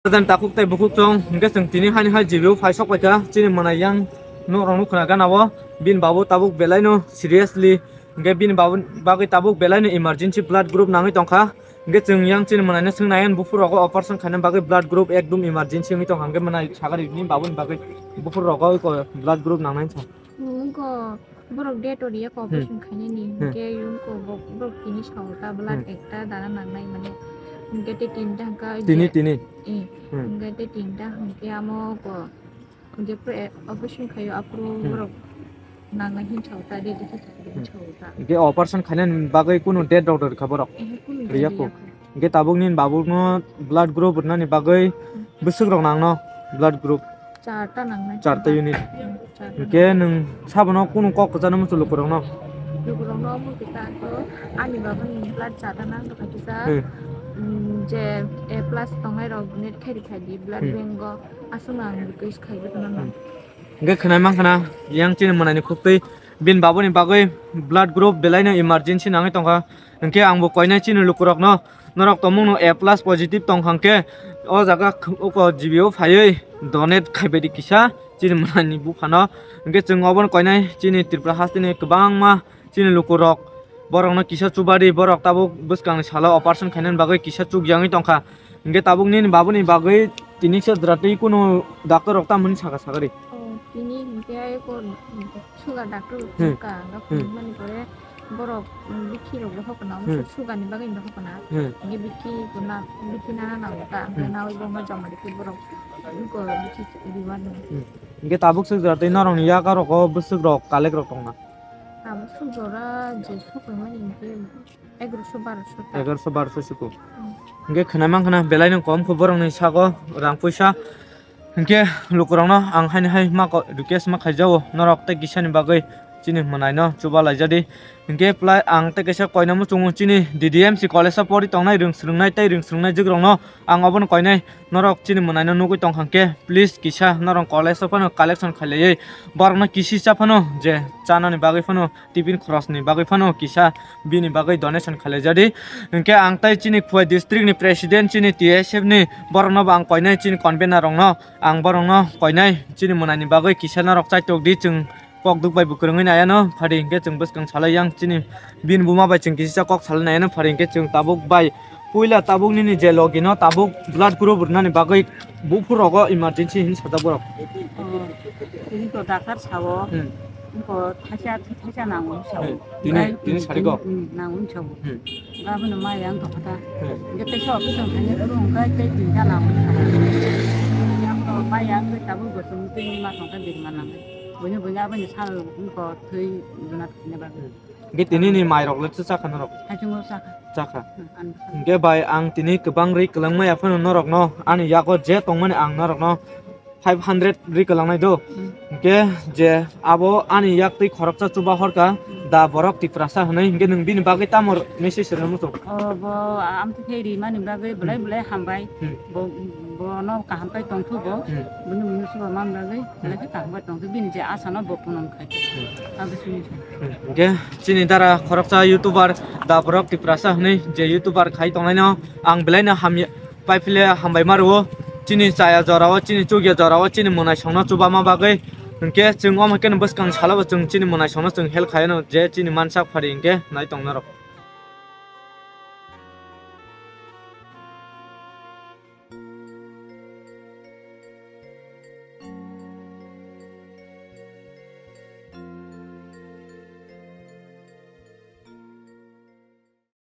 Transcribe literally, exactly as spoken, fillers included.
President takhuk tei bukhuk chwng, hwnkhe chwng tini hani hai G B o phai sok paikha, chini mwnai yang norok nukha gana o, bini babu tabuk belai no seriously, hwnkhe bini babu bagwi tabuk belai no emergency blood group nangwi tongkha, hwnkhe chwng yang chini mwnai no swngna yang buphur rogo operation khaina bagwi blood group ekdum emergency wngwi tongkha, hwnkhe mwnai sagari ni babuni bagwi buphur rogo blood group nangnai wngkha. Wngkha borok date o riya ko Hmm. operation khainani, Hmm. hwnkhe wngkha bo-, borok tini sao ta blood Hmm. ekta dana nangnai mane, hwnkhe tei tinta hwnkha Tini, je, tini. eh, Hmm. hwnkhe tei tinta hwnkhe amo ko, hwnkhe pre-, operation khaio aphuru Hmm. borok nangnai hin sao ta, date Hmm. hin sao ta. Hwnkhe operation khainani bagwi kunu date rok rwkha borok? Eh, kunu Riya date ko. riya ko. Hwnkhe tabuk nini babukno blood group rwnani bagwi bwswk rok nangno blood group? Charta nangnai. Charta unit. Hmm, charta Hwnkhe nangnai. Nwng sabono kunu kok kwchangno muchung lukurokno? Lukurokno omo kisa to ani babani blood charta nang tongkha kisa, Hmm. mm, je A plus tongnai rok donate khai rikha di blood Hmm. bank o aswk ang request khaiwi tongmani. Hmm. Hwnkhe khwnai mankha na yang chini mwnaini khuktwi bini babuni bagwi blood group belai no emergency nangwi tongkha. Hwnkhe ang bo koinai chini lukurokno, norok tongmungno A plus positive tongkha hwnkhe o jaga k-, oko G B o phaiwi donate khaibaidi kisa chini mwnani buphano. Hwnkhe chwng obono koinai chini Tripura hasteni kwbangma chini lukurok borokno kisa chubadi, borok tabuk bwskangni salo operation khainani bagwi kisa chukyangwi tongkha. Hwnkhe tabuk nini babuni bagwi tini kisa jwra twi kunu doctor rok tamo hwnwi sakha sakari? Oh, tini hwnkhe ai ko sugar doctor rok Hmm. thangkha, ang Hmm. phunukmani pore borok, um, bikhi rok bo hokna, Hmm. sugar ni bagwi no hokna. Hmm. Hwnkhe bikhi ko na, bikhi nana nango ta, hwnkhe Hmm. nawi bo ma joma rikhe borok, um, ko bikhi riwar no. Hmm. Hwnkhe tabuk swk jwra twi norokni yakarok o bwswk rok kalek rok tongna? Tabuk swk jora je sokomani hwnkhe egaroso baroso ta. Egaroso baroso siko. Hmm. Hwnkhe khwnai mankha na belai no kom kho borokni sago rang puisa. Hwnkhe lukurokno ang haini hai ma ko-, request ma khaijao, norok tei kisani bagwi chini mwnaino chuba laijadi. Hwnkhe pla-, ang tei kaisa koina muchungo chini D D M C college o pori tongnai rwng swrwngnai tei rwng swrwngnai jwkrokno ang obono koinai norok chini mwnaino nugwi tongkha hwnkhe please kisa norok college o phano collection khailaiwi borokno kisi cha phano je chanani bagwi phano tiffin khorosni bagwi phano kisa bini bagwi donation khlaijadi. Hwnkhe ang tei chini Khowai district ni president chini T S F ni borokno bo ang koinai chini convener rokno ang borokno koinai chini mwnaini bagwi kisa norok chaitok di chwng kok duk bai bo kwrwngwi naiano phadi hwnkhe chwng bwskang salai yang chini bini buma bai chwng kisa kok salai naiano phadi hwnkhe chwng tabuk bai puila tabuk nini je logi no tabuk blood group rwnani bagwi buphur rogo emergency hin sajak borok. Oh, tini to doctor sao. Hmm. Ko thaisa, thaisa nango sao. Hmm. Tini, Gai, tini hmm, sarigo? Hmm, nango sao. Hmm. Gabano maya ang tokha ta. Hmm. Ge tei sa office ang thani kuru ang gai tei tinta nango sao. Yang to maya ang tabuk gosong tei ma tongkha birma nango. Bunya bunya abani sal ko thui juna thani bagwi. Hwnkhe tini ni mai rok le cha kha norok? Hachungo cha kha. Cha kha. Hmm, ang cha kha. Hwnkhe bai ang tini kwbang ri kwlwng maya phano norok no ani yago je tongmani ang norok no five hundred ri kwlwng nai do. Hmm. Hwnkhe je abo ani yak twi khoroksa chuba horka Hmm. da borok Tiprasa hwnwi hwnkhe nwng bini bagwi tamo message rwna muchung? O bo amtwi khe ri mani bagwi belai Hmm. belai hambai. Hmm. Bo, bono kaham kai tongthu bo. Hmm. Bini munu chuba man bagwi Hmm. belai khe kaham kai tongthu bini je asa no bo punung khai. Hmm. Abo sini. Hmm. Hwnkhe chini dara khoroksa YouTuber da borok Tiprasa hwnwi je YouTuber khai tongnaino ang belaino hamya, pai phile hambai ma rwo. Chini chaya jorao, chini chukya jorao, chini mwnaisongno chubama bagwi. Hwnkhe chwng omo khe bwskang salabo chwng chini mwnaisongno chwng help khaino je chini mansak phari hwnkhe nai tongnairok.